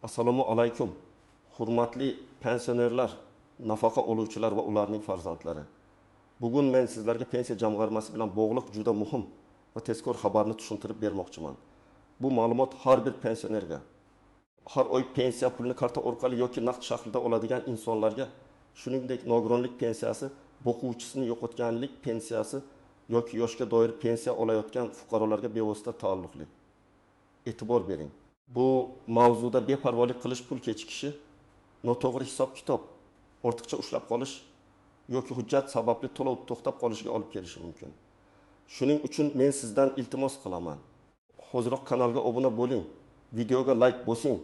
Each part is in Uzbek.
Assalomu alaykum, hurmatli pensionerlar, nafaqa oluvchilar va ularning farzandlari. Bugun men sizlarga pensiya jamg'armasi bilan bog'liq juda muhim va tezkor xabarni tushuntirib bermoqchiman. Bu ma'lumot har bir pensionerga, har oy pensiya pulini karta orqali yoki naqd shaklida oladigan insonlarga, shuningdek nogironlik pensiyasi, boquvchisini yo'qotganlik pensiyasi yoki yoshga doir pensiya olayotgan fuqarolarga bevosita taalluqli. E'tibor bering. Bu mavzuda beparvolik qilish pul kechikishi, noto'g'ri hisob-kitob, ortiqcha ushlab qolish yoki hujjat sababli to'lov to'xtab qolishiga olib kelishi mumkin. Shuning uchun men sizdan iltimos qilaman. Hoziroq kanalga obuna bo'ling, videoga like bosing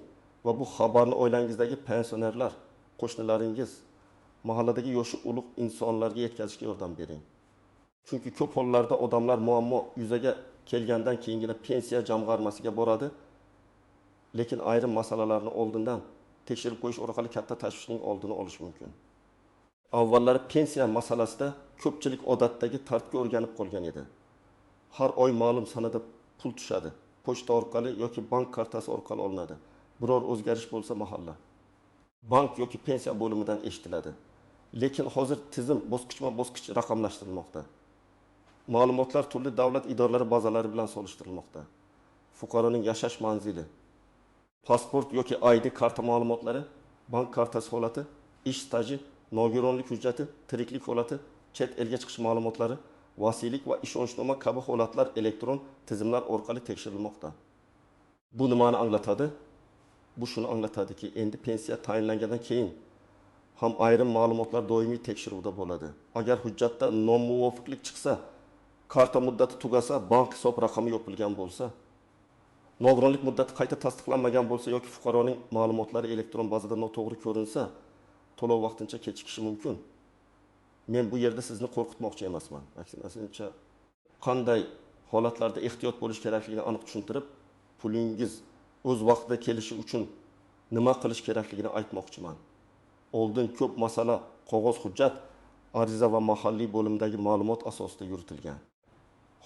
va bu xabarni oilangizdagi pensionerlar, qo'shnilaringiz, mahalladagi yoshi ulug' insonlarga yetkazishga yordam bering. Chunki ko'p hollarda odamlar muammo yuzaga kelgandan keyingina pensiya jamg'armasiga boradi. Lekin ayrim masalalarni oldindan tekshirib qo'yish orqali katta tashvishning oldini olish mumkin. Avvallari pensiya masalasida ko'pchilik odatdagi tartibga o'rganib qolgan edi. Har oy ma'lum sanada pul tushadi. Pochta orqali yoki bank kartasi orqali olinadi. Biror o'zgarish bo'lsa mahalla, bank yoki pensiya bo'limidan eshitiladi. Lekin hozir tizim bosqichma-bosqich raqamlashtirilmoqda. Ma'lumotlar turli davlat idoralari bazalari bilan solishtirilmoqda. Fuqaroning yashash manzili, pasport yoki ID karta ma'lumotlari, bank kartasi holati, ish staji, nogironlik hujjati, tiriklik holati, chet elga chiqish ma'lumotlari, vasiylik va ishonchnoma kabi holatlar elektron tizimlar orqali tekshirilmoqda. Bu nimani anglatadi? Bu shuni anglatadiki, endi pensiya tayinlangandan keyin ham ayrim ma'lumotlar doimiy tekshiruvda bo'ladi. Agar hujjatda nomuvofiqlik chiqsa, karta muddati tugasa, bank hisob raqami yopilgan bo'lsa, nogironlik muddati qayta tasdiqlanmagan bo'lsa yoki fuqaroning ma'lumotlari elektron bazada noto'g'ri ko'rinsa, to'lov vaqtincha kechikishi mumkin. Men bu yerda sizni qo'rqitmoqchi emasman. Aksincha, qanday holatlarda ehtiyot bo'lish kerakligini aniq tushuntirib, pulingiz o'z vaqtida kelishi uchun nima qilish kerakligini aytmoqchiman. Oldin ko'p masala qog'oz hujjat, ariza va mahalliy bo'limdagi ma'lumot asosida yuritilgan.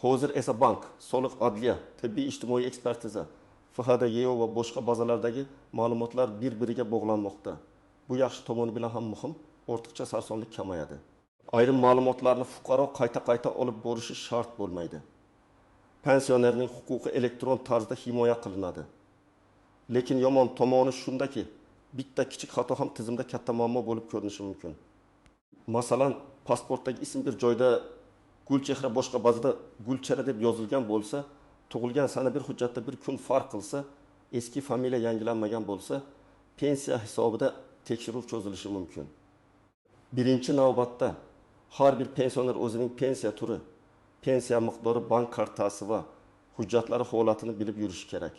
Hozir esa bank, soliq, adliya, tibbiy ijtimoiy ekspertiza, FHDYO va boshqa bazalardagi ma'lumotlar bir-biriga bog'lanmoqda. Bu yaxshi tomoni bilan ham muhim, ortiqcha sarsonlik kamayadi. Ayrim ma'lumotlarni fuqaro qayta-qayta olib borishi shart bo'lmaydi. Pensionerning huquqi elektron tarzda himoya qilinadi. Lekin yomon tomoni shundaki, bitta kichik xato ham tizimda katta muammo bo'lib ko'rinishi mumkin. Masalan, pasportdagi ism bir joyda Gulchehra, boshqa bazada Gulchehra deb yozilgan bo'lsa, tug'ilgan sana bir hujjatda bir kun farq qilsa, eski familiya yangilanmagan bo'lsa, pensiya hisobida tekshiruv cho'zilishi mumkin. Birinchi navbatda har bir pensioner o'zining pensiya turi, pensiya miqdori, bank kartasi va hujjatlari holatini bilib yurishi kerak.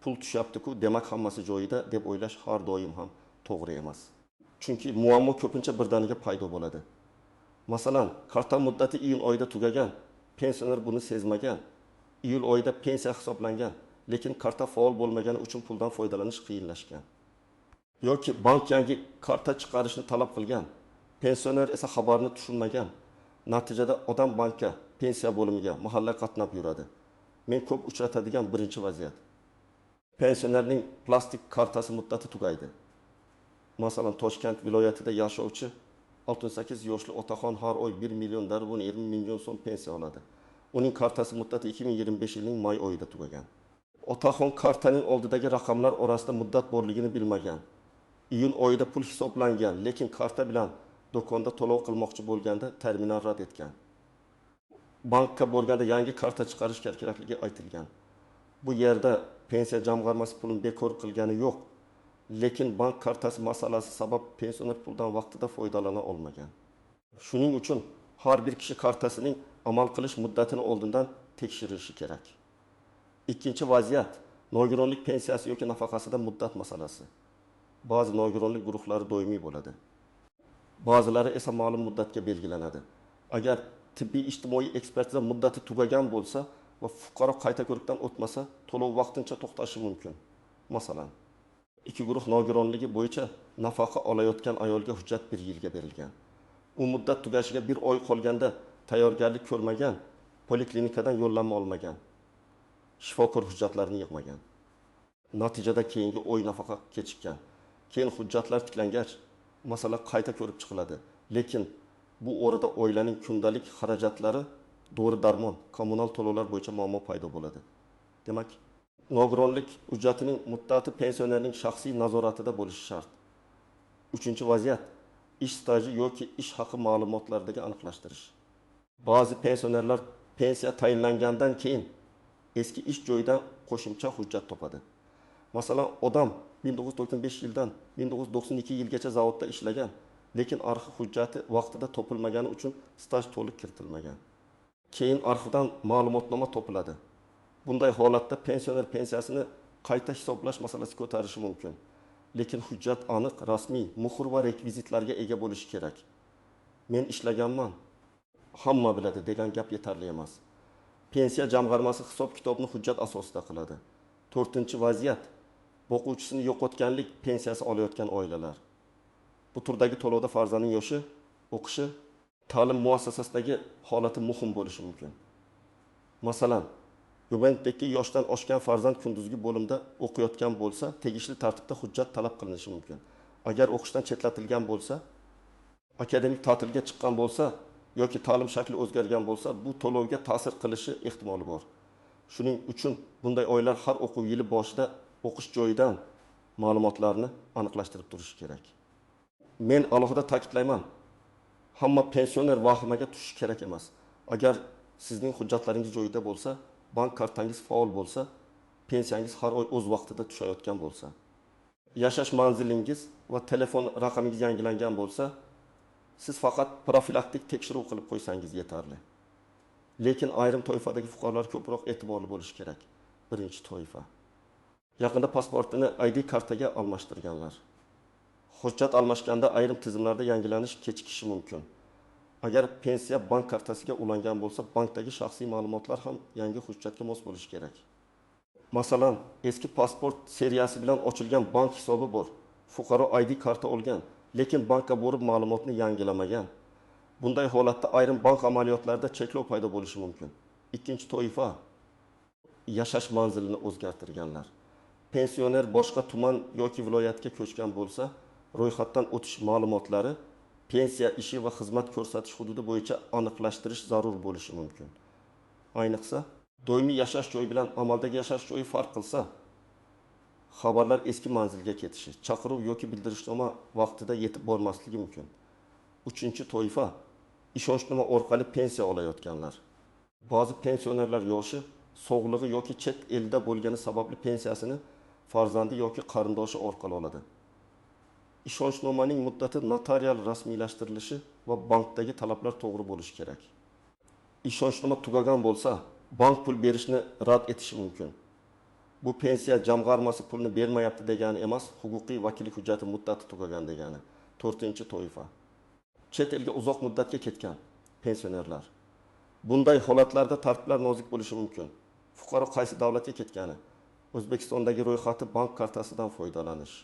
Pul tushyapti-ku, demak hammasi joyida deb o'ylash har doim ham to'g'ri emas. Chunki muammo ko'pincha birdaniga paydo bo'ladi. Masalan, karta muddati iyun oyida tugagan, pensioner buni sezmagan, iyul oyida pensiya hisoblangan, lekin karta faol bo'lmagani uchun puldan foydalanish qiyinlashgan. Yoki bank yangi karta chiqarishni talab qilgan, pensioner esa xabarni tushunmagan. Natijada odam bankka, pensiya bo'limiga, mahalla qatnab yuradi. Men ko'p uchratadigan birinchi vaziyat. Pensionerning plastik kartasi muddati tugaydi. Masalan, Toshkent viloyatida yashovchi 68 yoshli otaxon har oy 1 million 1,5 million so'm pensiya oladi. Uning kartasi muddati 2025-yilning may oyida tugagan. Otaxon kartaning oldidagi raqamlar orasida muddat borligini bilmagan. Iyun oyida pul hisoblangan, lekin karta bilan do'konda to'lov qilmoqchi bo'lganda terminal rad etgan. Bankka borganda yangi karta chiqarish kerakligi aytilgan. Bu yerda pensiya jamg'armasi pulini bekor qilgani yo'q, lekin bank kartasi masalasi sabab pensioner puldan vaqtida foydalana olmagan. Shuning uchun har bir kishi kartasining amal qilish muddatini oldindan tekshirishi kerak. Ikkinchi vaziyat nogironlik pensiyasi yoki nafaqasida muddat masalasi. Ba'zi nogironlik guruhlari doimiy bo'ladi. Ba'zilari esa ma'lum muddatga belgilanadi. Agar tibbiy ijtimoiy ekspertiza muddati tugagan bo'lsa va fuqaro qayta ko'rikdan o'tmasa, to'lov vaqtincha to'xtashi mumkin. Masalan, ikki guruh nogironligi bo'yicha nafaqa olayotgan ayolga hujjat 1 yilga berilgan. U muddat tugashiga 1 oy qolganda tayyorgarlik ko'rmagan, poliklinikadan yo'llanma olmagan, shifokor hujjatlarini yig'magan. Natijada keyingi oy nafaqa kechikkan. Keyin hujjatlar tiklangach, masala qayta ko'rib chiqiladi. Lekin bu orada oilaning kundalik xarajatlari, dori-darmon, kommunal to'lovlar bo'yicha muammo paydo bo'ladi. Demak, nogironlik hujjatining muddati pensionerning shaxsiy nazoratida bo'lishi shart. Uchinchi vaziyat ish staji yoki ish haqi ma'lumotlaridagi aniqlashtirish. Ba'zi pensionerlar pensiya tayinlangandan keyin eski ish joyidan qo'shimcha hujjat topadi. Masalan, odam 1995 yildan 1992 yilgacha zavodda ishlagan, lekin arxiv hujjati vaqtida topilmagani uchun staj to'liq kiritilmagan. Keyin arxivdan ma'lumotnoma topiladi. Bunday holatda pensioner pensiyasini qayta hisoblash masalasi ko'tarishi mumkin. Lekin hujjat aniq, rasmiy, muhr va rekvizitlarga ega bo'lishi kerak. Men ishlaganman, hamma biladi degan gap yetarli emas. Pensiya jamg'armasi hisob-kitobni hujjat asosida qiladi. To'rtinchi vaziyat boquvchisini yo'qotganlik pensiyasi olayotgan oilalar. Bu turdagi to'lovda farzandning yoshi, o'qishi, ta'lim muassasasidagi holati muhim bo'lishi mumkin. Masalan, Yuventdagi yoshdan oshgan farzand kunduzgi bo'limda o'qiyotgan bo'lsa, tegishli tartibda hujjat talab qilinishi mumkin. Agar o'qishdan chetlatilgan bo'lsa, akademik ta'tilga chiqqan bo'lsa yoki ta'lim shakli o'zgargan bo'lsa, bu to'lovga ta'sir qilishi ehtimoli bor. Shuning uchun bunday oilalar har o'quv yili boshida o'qish joyidan ma'lumotlarni aniqlashtirib turishi kerak. Men alohida ta'kidlayman, hamma pensioner vahimaga tushishi kerak emas. Agar sizning hujjatlaringiz joyida bo'lsa, bank kartangiz faol bo'lsa, pensiyangiz har oy o'z vaqtida tushayotgan bo'lsa, yashash manzilingiz va telefon raqamingiz yangilangan bo'lsa, siz faqat profilaktik tekshiruv qilib qo'ysangiz yetarli. Lekin ayrim toifadagi fuqarolar ko'proq e'tiborli bo'lishi kerak. Birinchi toifa. Yaqinda pasportini ID kartaga almashtirganlar. Hujjat almashganda ayrim tizimlarda yangilanish kechikishi mumkin. Agar pensiya bank kartasiga ulangan bo'lsa, bankdagi shaxsiy ma'lumotlar ham yangi hujjatga mos bo'lishi kerak. Masalan, eski pasport seriyasi bilan ochilgan bank hisobi bor. Fuqaro ID karta olgan, lekin bankka borib ma'lumotni yangilamagan. Bunday holatda ayrim bank amaliyotlarida cheklov paydo bo'lishi mumkin. Ikkinchi toifa yashash manzilini o'zgartirganlar. Pensioner boshqa tuman yoki viloyatga ko'chgan bo'lsa, ro'yxatdan o'tish ma'lumotlari pensiya ishi va xizmat ko'rsatish hududi bo'yicha aniqlashtirish zarur bo'lishi mumkin. Ayniqsa, doimiy yashash joyi bilan amaldagi yashash joyi farq qilsa, xabarlar eski manzilga ketishi, chaqiruv yoki bildirishnoma vaqtida yetib bormasligi mumkin. Uchinchi toifa ishonchnoma orqali pensiya olayotganlar. Ba'zi pensionerlar yoshi, sog'lig'i yoki chet elda bo'lgani sababli pensiyasini farzandi yoki qarindoshi orqali oladi. Ishonchnomaning muddati notarial rasmiylashtirilishi va bankdagi talablar to'g'ri bo'lishi kerak. Ishonchnoma tugagan bo'lsa, bank pul berishni rad etishi mumkin. Bu pensiya jamg'armasi pulni bermayapti degani emas, huquqiy vakillik hujjati muddati tugagan degani. To'rtinchi toifa. Chet elga uzoq muddatga ketgan pensionerlar. Bunday holatlarda tartiblar nozik bo'lishi mumkin. Fuqaro qaysi davlatga ketgani, O'zbekistondagi ro'yxati bank kartasidan foydalanish,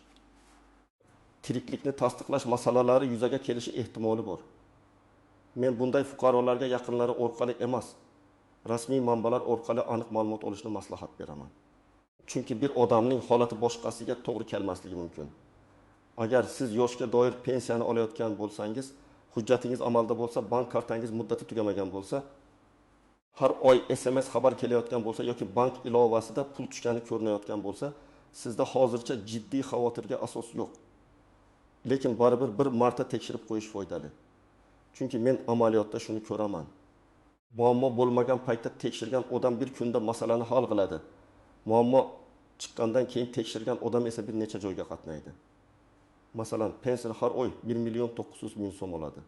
tiriklikni tasdiqlash masalalari yuzaga kelishi ehtimoli bor. Men bunday fuqarolarga yaqinlari orqali emas, rasmiy manbalar orqali aniq ma'lumot olishni maslahat beraman. Chunki bir odamning holati boshqasiga to'g'ri kelmasligi mumkin. Agar siz yoshga doir pensiyani olayotgan bo'lsangiz, hujjatingiz amalda bo'lsa, bank kartangiz muddati tugamagan bo'lsa, har oy SMS xabar kelayotgan bo'lsa yoki bank ilovasida pul tushgani ko'rinayotgan bo'lsa, sizda hozircha jiddiy xavotirga asos yo'q. Lekin baribir bir marta tekshirib qo'yish foydali. Chunki men amaliyotda shuni ko'raman. Muammo bo'lmagan paytda tekshirgan odam bir kunda masalani hal qiladi. Muammo chiqqandan keyin tekshirgan odam esa bir necha joyga qatnaydi. Masalan, pensioner har oy 1 900 000 so'm oladi.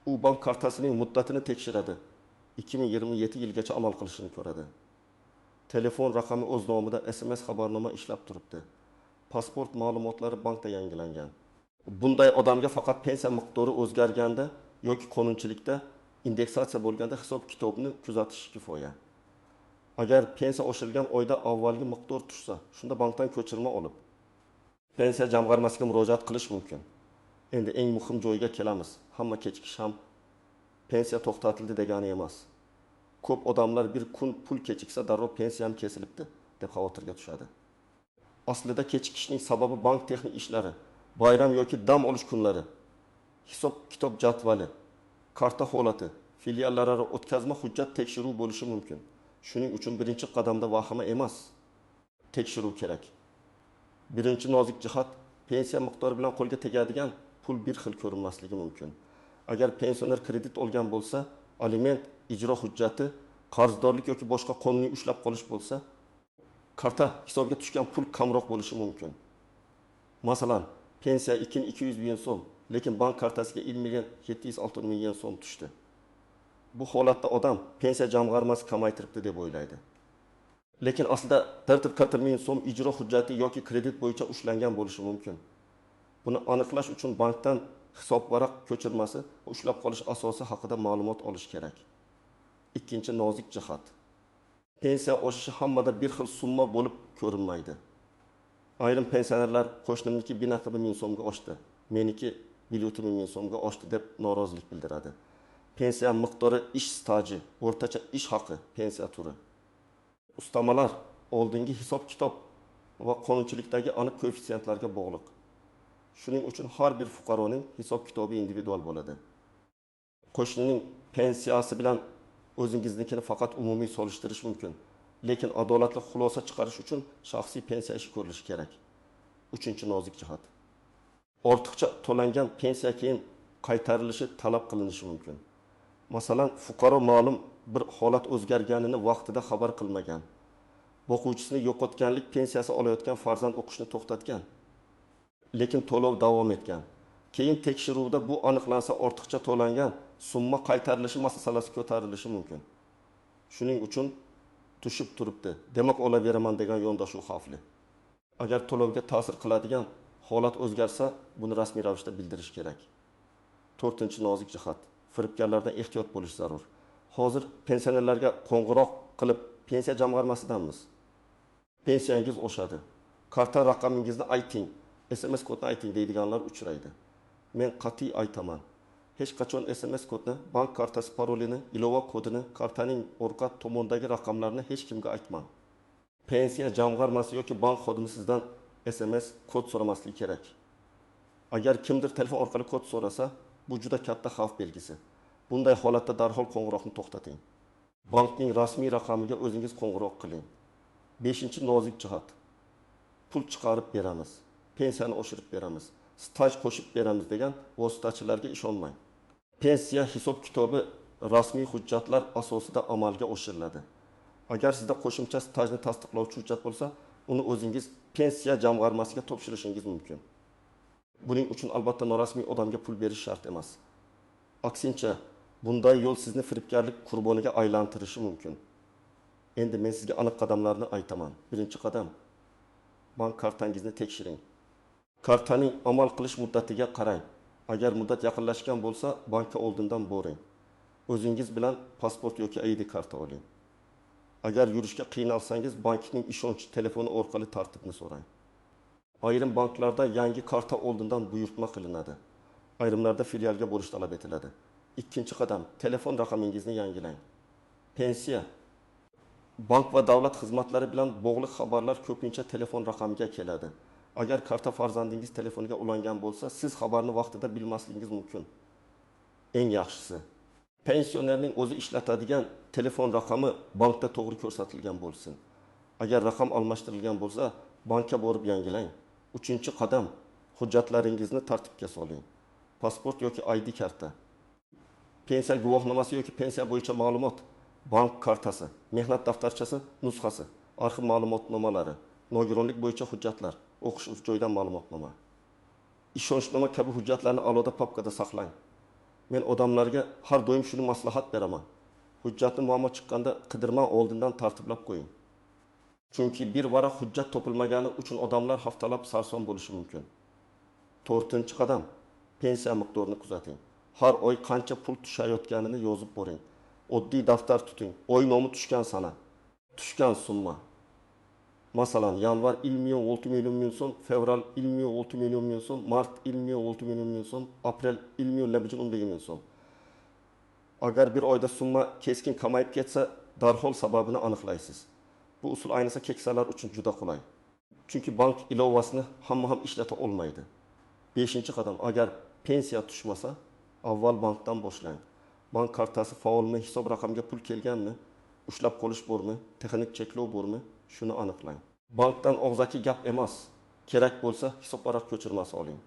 U bank kartasining muddatini tekshiradi. 2027 yilgacha amal qilishini ko'radi. Telefon raqami o'z nomida, SMS xabarnoma ishlab turibdi. Pasport ma'lumotlari bankda yangilangan. Bunday odamga faqat pensiya miqdori o'zgarganda yoki qonunchilikda indeksatsiya bo'lganda hisob-kitobni kuzatish kifoya. Agar pensiya oshirilgan oyda avvalgi miqdor tushsa, shunda bankdan ko'chirma olib pensiya jamg'armasiga murojaat qilish mumkin. Endi eng muhim joyga kelamiz. Hamma kechikish ham pensiya to'xtatildi degani emas. Ko'p odamlar bir kun pul kechiksa darrov pensiyam kesilibdi deb xavotirga tushadi. Aslida kechikishning sababi bank texnik ishlari, bayram yoki dam olish kunlari, hisob-kitob jadvali, karta holati, filiallararo o'tkazma hujjat tekshiruvi bo'lishi mumkin. Shuning uchun birinchi qadamda vahima emas, tekshiruv kerak. Birinchi nozik jihat: pensiya miqdori bilan qo'lga tegadigan pul bir xil ko'rinmasligi mumkin. Agar pensioner kredit olgan bo'lsa, aliment, ijro hujjati, qarzdorlik yoki boshqa qonuniy ushlab qolish bo'lsa, karta hisobiga tushgan pul kamroq bo'lishi mumkin. Masalan, pensiya 2 200 ming so'm, lekin bank kartasiga 1 million 760 ming so'm tushdi. Bu holatda odam pensiya jamg'armasi kamaytiribdi deb o'ylaydi. Lekin aslida 440 ming so'm ijro hujjati yoki kredit bo'yicha ushlangan bo'lishi mumkin. Buni aniqlash uchun bankdan hisobvaraq ko'chirmasi va ushlab qolish asosi haqida ma'lumot olish kerak. Ikkinchi nozik jihat: pensiya oshishi hammada bir xil summa bo'lib ko'rinmaydi. Ayrim pensionerlar "Qo'shnimniki bir ming so'mga oshdi, meniki 1,5 ming so'mga oshdi" deb norozilik bildiradi. Pensiya miqdori ish staji, o'rtacha ish haqi, pensiya turi, ustamalar, oldingi hisob kitob va qonunchilikdagi aniq koeffitsiyentlarga bog'liq. Shuning uchun har bir fuqaroning hisob kitobi individual bo'ladi. Qo'shnining pensiyasi bilan o'zingiznikini faqat umumiy solishtirish mumkin, lekin adolatli xulosa chiqarish uchun shaxsiy pensiya ishi ko'rilishi kerak. Uchinchi nozik jihat: ortiqcha to'langan pensiya keyin qaytarilishi talab qilinishi mumkin. Masalan, fuqaro ma'lum bir holat o'zgarganini vaqtida xabar qilmagan, boquvchisini yo'qotganlik pensiyasi olayotgan farzand o'qishni to'xtatgan, lekin to'lov davom etgan. Keyin tekshiruvda bu aniqlansa, ortiqcha to'langan summa qaytarilishi masalasi ko'tarilishi mumkin. Shuning uchun "Tushib turibdi, demak olaveraman" degan yondashuv xavfli. Agar to'lovga ta'sir qiladigan holat o'zgarsa, buni rasmiy ravishda bildirish kerak. To'rtinchi nozik jihat: firibgarlardan ehtiyot bo'lish zarur. Hozir pensionerlarga qo'ng'iroq qilib, "Pensiya jamg'armasidanmiz, pensiyangiz oshadi, karta raqamingizni ayting, SMS kodni ayting" deydiganlar uchraydi. Men qat'iy aytaman: hech qachon SMS kodni, bank kartasi parolini, ilova kodini, kartaning orqa tomonidagi raqamlarni hech kimga aytmang. Pensiya jamg'armasi yoki bank xodimi sizdan SMS kod so'ramasligi kerak. Agar kimdir telefon orqali kod so'rasa, bu juda katta xavf belgisi. Bunday holatda darhol qo'ng'iroqni to'xtating, bankning rasmiy raqamiga o'zingiz qo'ng'iroq qiling. Beshinchi nozik jihat: "Pul chiqarib beramiz, pensiyani oshirib beramiz, staj qo'shib beramiz" degan vositachilarga ishonmang. Pensiya hisob kitobi rasmiy hujjatlar asosida amalga oshiriladi. Agar sizda qo'shimcha stajni tasdiqlovchi hujjat bo'lsa, uni o'zingiz pensiya jamg'armasiga topshirishingiz mumkin. Buning uchun albatta norasmiy odamga pul berish shart emas. Aksincha, bunday yo'l sizni firibgarlik qurboniga aylantirishi mumkin. Endi men sizga aniq qadamlarni aytaman. Birinchi qadam: bank kartangizni tekshiring. Kartaning amal qilish muddatiga qarang. Agar muddat yaqinlashgan bo'lsa, bankka oldindan boring. O'zingiz bilan pasport yoki ID karta oling. Agar yurishga qiynalsangiz, bankning ishonch telefoni orqali tartibni so'rang. Ayrim banklarda yangi karta oldindan buyurtma qilinadi, ayrimlarda filialga borish talab etiladi. Ikkinchi qadam: telefon raqamingizni yangilang. Pensiya, bank va davlat xizmatlari bilan bog'liq xabarlar ko'pincha telefon raqamiga keladi. Agar karta farzandingiz telefoniga ulangan bo'lsa, siz xabarni vaqtida bilmasligingiz mumkin. Eng yaxshisi, pensionerning o'zi ishlatadigan telefon raqami bankda to'g'ri ko'rsatilgan bo'lsin. Agar raqam almashtirilgan bo'lsa, bankka borib yangilang. Uchinchi qadam: hujjatlaringizni tartibga soling. Pasport yoki ID karta, pensiya guvohnomasi yoki pensiya bo'yicha ma'lumot, bank kartasi, mehnat daftarchasi nusxasi, arxiv ma'lumotnomalari, nogironlik bo'yicha hujjatlar, o'qish joyidan ma'lumotnoma, ishonchnoma kabi hujjatlarni alohida papkada saqlang. Men odamlarga har doim shuni maslahat beraman: hujjatni muammo chiqqanda qidirmay, oldindan tartiblab qo'ying. Chunki bir varaq hujjat topilmagani uchun odamlar haftalab sarson bo'lishi mumkin. To'rtinchi qadam: pensiya miqdorini kuzating. Har oy qancha pul tushayotganini yozib boring. Oddiy daftar tuting, oy nomi, tushgan sana, tushgan summa. Masalan, yanvar 1 million 6 million ming so'm, fevral 1 million 6 million ming so'm, mart 1 million 6 million ming so'm, aprel 1 million 18 ming so'm. Agar bir oyda summa keskin kamayib ketsa, darhol sababini aniqlaysiz. Bu usul ayniqsa keksalar uchun juda qulay. Chunki bank ilovasini hamma ham ishlata olmaydi. Beshinchi qadam: agar pensiya tushmasa, avval bankdan boshlang. Bank kartasi faolmi, hisob raqamga pul kelganmi, ushlab qolish bormi, texnik cheklov bormi, shuni aniqlang. Bankdan og'zaki gap emas, kerak bo'lsa hisobvaraq ko'chirmasi oling.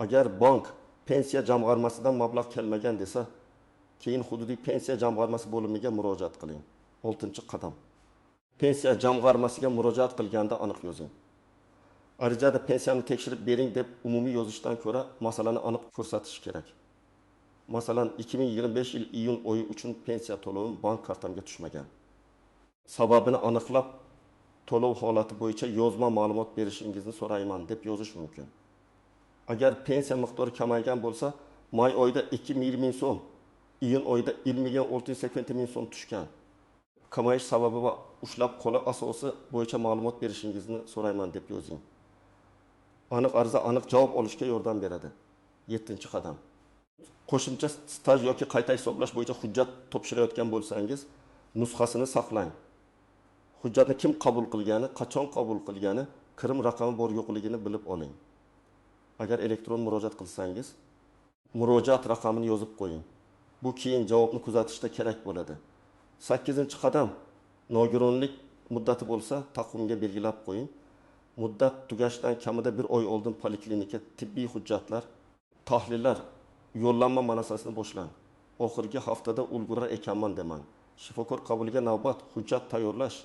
Agar bank pensiya jamg'armasidan mablag' kelmagan desa, keyin hududiy pensiya jamg'armasi bo'limiga murojaat qiling. Oltinchi qadam: pensiya jamg'armasiga murojaat qilganda aniq yozing. Arizada pensiyamni tekshirib bering deb umumiy yozishdan ko'ra masalani aniq ko'rsatish kerak. Masalan, 2025 yil iyun oyi uchun pensiya to'lovim bank kartamga tushmagan. Sababini aniqlab, to'lov holati bo'yicha yozma ma'lumot berishingizni so'rayman deb yozish mumkin. Agar pensiya miqdori kamaygan bo'lsa, may oyida 2 ming so'm, iyun oyida 1 million 680 ming so'm tushgan. Kamayish sababi va ushlab qolish asosi bo'yicha ma'lumot berishingizni so'rayman deb yozing. Aniq ariza aniq javob olishga yordam beradi. Yettinchi qadam: qo'shimcha staj yoki qayta hisoblash bo'yicha hujjat topshirayotgan bo'lsangiz, nusxasini saqlang. Hujjatni kim qabul qilgani, qachon qabul qilgani, kirim raqami bor yo'qligini bilib oling. Agar elektron murojaat qilsangiz, murojaat raqamini yozib qo'ying. Bu keyin javobni kuzatishda kerak bo'ladi. Sakkizinchi qadam: nogironlik muddati bo'lsa, taqvimga belgilab qo'ying. Muddat tugashidan kamida bir oy oldin poliklinika, tibbiy hujjatlar, tahlillar, yo'llanma masalasini boshlang. Oxirgi haftada ulgurar ekanman demang. Shifokor qabuliga navbat, hujjat tayyorlash,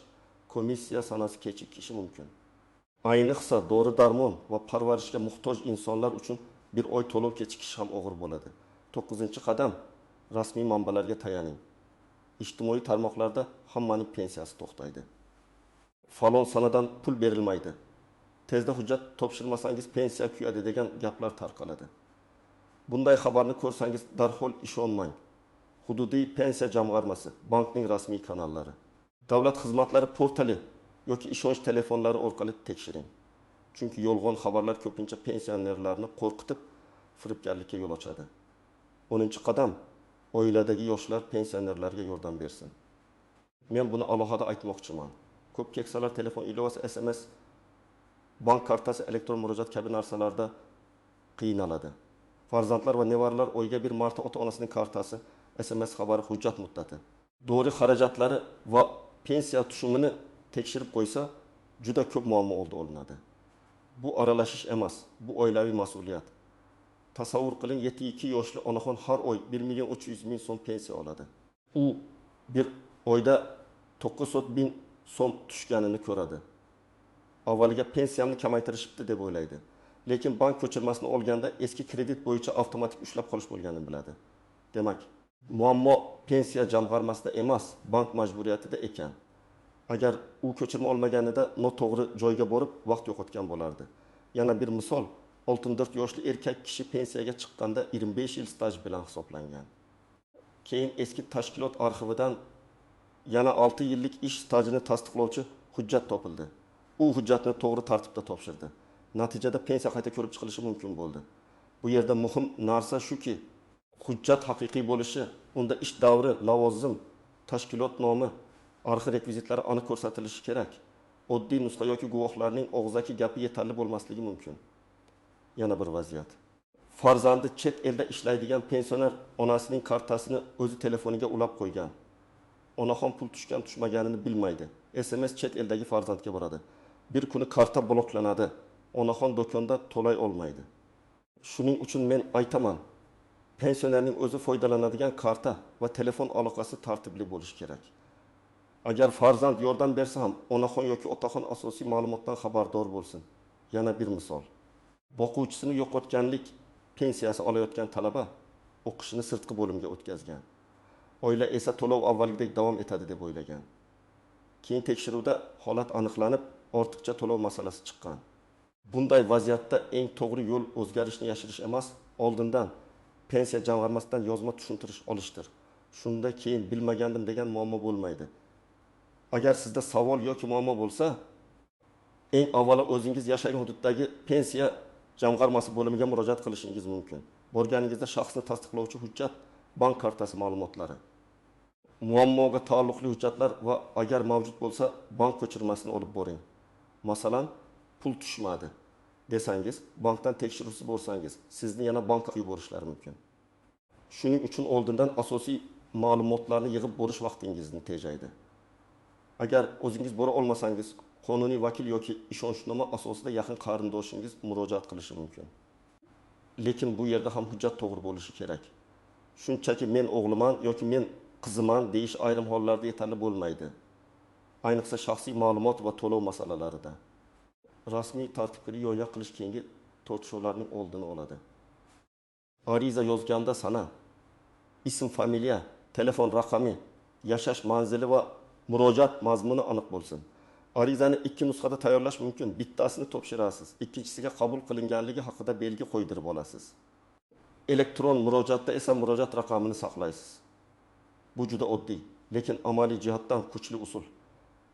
komissiya sanasi kechikishi mumkin. Ayniqsa dori darmon va parvarishga muhtoj insonlar uchun bir oy to'lov kechikishi ham og'ir bo'ladi. To'qqizinchi qadam: rasmiy manbalarga tayaning. Ijtimoiy tarmoqlarda hammaning pensiyasi to'xtaydi, falon sanadan pul berilmaydi, tezda hujjat topshirmasangiz pensiya kuyadi degan gaplar tarqaladi. Bunday xabarni ko'rsangiz darhol ishonmang. Hududiy pensiya jamg'armasi, bankning rasmiy kanallari, davlat xizmatlari portali yoki ishonch telefonlari orqali tekshiring. Chunki yolg'on xabarlar ko'pincha pensionerlarni qo'rqitib, firibgarlikka yo'l ochadi. 10-qadam: oiladagi yoshlar pensionerlarga yordam bersin. Men buni alohida aytmoqchiman. Ko'p keksalar telefon ilovasi, SMS, bank kartasi, elektron murojaat kabi narsalarda qiynaladi. Farzandlar va nevaralar oyga bir marta ota-onasining kartasi, SMS xabari, hujjat muddati, dori xarajatlari va pensiya tushumini tekshirib qo'ysa, juda ko'p muammo oldi olinadi. Bu aralashish emas, bu oilaviy mas'uliyat. Tasavvur qiling, 72 yoshli onaxon har oy 1 million 300 ming so'm pensiya oladi. U bir oyda 900 ming so'm tushganini ko'radi. Avvaliga pensiyamni kamaytirishibdi deb o'ylaydi. Lekin bank ko'chirmasini olganda eski kredit bo'yicha avtomatik ushlab qolish bo'lganini biladi. Demak, muammo pensiya jamg'armasida emas, bank majburiyatida ekan. Agar u ko'chirma olmaganida noto'g'ri joyga borib vaqt yo'qotgan bo'lardi. Yana bir misol: 64 yoshli erkak kishi pensiyaga chiqqanda 25 yil staj bilan hisoblangan. Keyin eski tashkilot arxividan yana 6 yillik ish stajini tasdiqlovchi hujjat topildi. U hujjatni to'g'ri tartibda topshirdi. Natijada pensiya qayta ko'rib chiqilishi mumkin bo'ldi. Bu yerda muhim narsa shuki, hujjat haqiqiy bo'lishi, unda ish davri, lavozim, tashkilot nomi, arxiv rekvizitlari aniq ko'rsatilishi kerak. Oddiy nusxa yoki guvohlarning og'zaki gapi yetarli bo'lmasligi mumkin. Yana bir vaziyat. Farzandi chet elda ishlaydigan pensioner onasining kartasini o'zi telefoniga ulab qo'ygan. Onaxon pul tushgan tushmaganini bilmaydi. SMS chet eldagi farzandga boradi. Bir kuni karta bloklanadi. Onaxon do'konda to'lay olmaydi. Shuning uchun men aytaman, pensionerning o'zi foydalanadigan karta va telefon aloqasi tartibli bo'lishi kerak. Agar farzand yordam bersa ham, onaxon yoki otaxon asosiy ma'lumotdan xabardor bo'lsin. Yana bir misol. Boquvchisini yo'qotganlik pensiyasi olayotgan talaba o'qishini sirtqi bo'limga o'tkazgan. Oila esa to'lov avvalgidek davom etadi deb o'ylagan. Keyin tekshiruvda holat aniqlanib, ortiqcha to'lov masalasi chiqqan. Bunday vaziyatda eng to'g'ri yo'l o'zgarishni yashirish emas, oldindan pensiya jamg'armasidan yozma tushuntirish olishdir. Shunda keyin bilmagandim degan muammo bo'lmaydi. Agar sizda savol yoki muammo bo'lsa, eng avvalo o'zingiz yashagan hududdagi pensiya jamg'armasi bo'limiga murojaat qilishingiz mumkin. Borganingizda shaxsni tasdiqlovchi hujjat, bank kartasi ma'lumotlari, muammoga taalluqli hujjatlar va agar mavjud bo'lsa, bank ko'chirmasini olib boring. Masalan, pul tushmadi desangiz, bankdan tekshiruvsiz borsangiz, sizni yana bankka yuborishlari mumkin. Shuning uchun oldindan asosiy ma'lumotlarni yig'ib borish vaqtingizni tejaydi. Agar o'zingiz bora olmasangiz, qonuniy vakil yoki ishonchnoma asosida yaqin qarindoshingiz murojaat qilishi mumkin. Lekin bu yerda ham hujjat to'g'ri bo'lishi kerak. Shunchaki men o'g'liman yoki men qiziman deyish ayrim hollarda yetarli bo'lmaydi. Ayniqsa shaxsiy ma'lumot va to'lov masalalarida. Rasmiy tartibga rioya qilish keyingi tortishuvlarning oldini oladi. Ariza yozganda sana, ism, familiya, telefon raqami, yashash manzili va murojaat mazmuni aniq bo'lsin. Arizani 2 nusxada tayyorlash mumkin. Bittasini topshirasiz, ikkinchisiga qabul qilinganligi haqida belgi qo'ydirib olasiz. Elektron murojaatda esa murojaat raqamini saqlaysiz. Bu juda oddiy, lekin amaliy jihatdan kuchli usul.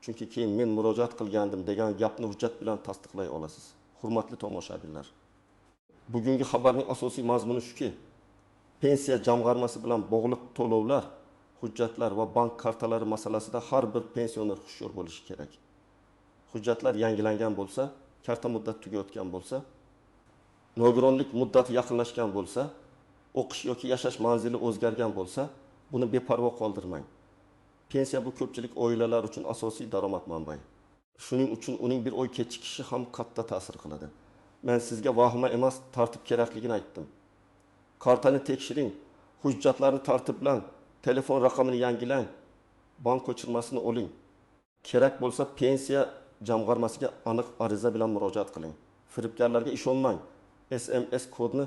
Chunki keyin men murojaat qilgandim degan gapni hujjat bilan tasdiqlay olasiz. Hurmatli tomoshabinlar, bugungi xabarning asosiy mazmuni shuki, pensiya jamg'armasi bilan bog'liq to'lovlar, hujjatlar va bank kartalari masalasida har bir pensioner hushyor bo'lishi kerak. Hujjatlar yangilangan bo'lsa, karta muddati tugayotgan bo'lsa, nogironlik muddati yaqinlashgan bo'lsa, o'qish yoki yashash manzili o'zgargan bo'lsa, buni beparvo qoldirmang. Pensiya bu ko'pchilik oilalar uchun asosiy daromad manbai. Shuning uchun uning bir oy kechikishi ham katta ta'sir qiladi. Men sizga vahima emas, tartib kerakligini aytdim. Kartani tekshiring, hujjatlarni tartiblang, telefon raqamini yangilang, bank ko'chirmasini oling. Kerak bo'lsa pensiya jamg'armasiga aniq ariza bilan murojaat qiling. Firibgarlarga ishonmang, SMS kodni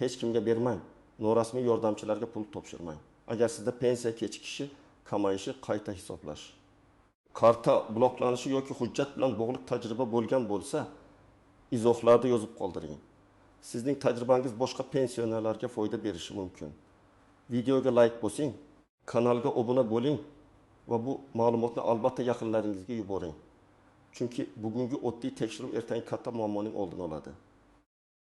hech kimga bermang, norasmiy yordamchilarga pul topshirmang. Agar sizda pensiya kechikishi, kamayishi qayta hisoblash, karta bloklanishi yoki hujjat bilan bog'liq tajriba bo'lgan bo'lsa, izohlarda yozib qoldiring. Sizning tajribangiz boshqa pensionerlarga foyda berishi mumkin. Videoga like bosing, kanalga obuna bo'ling va bu ma'lumotni albatta yaqinlaringizga yuboring. Chunki bugungi oddiy tekshiruv ertangi katta muammoning oldini oladi.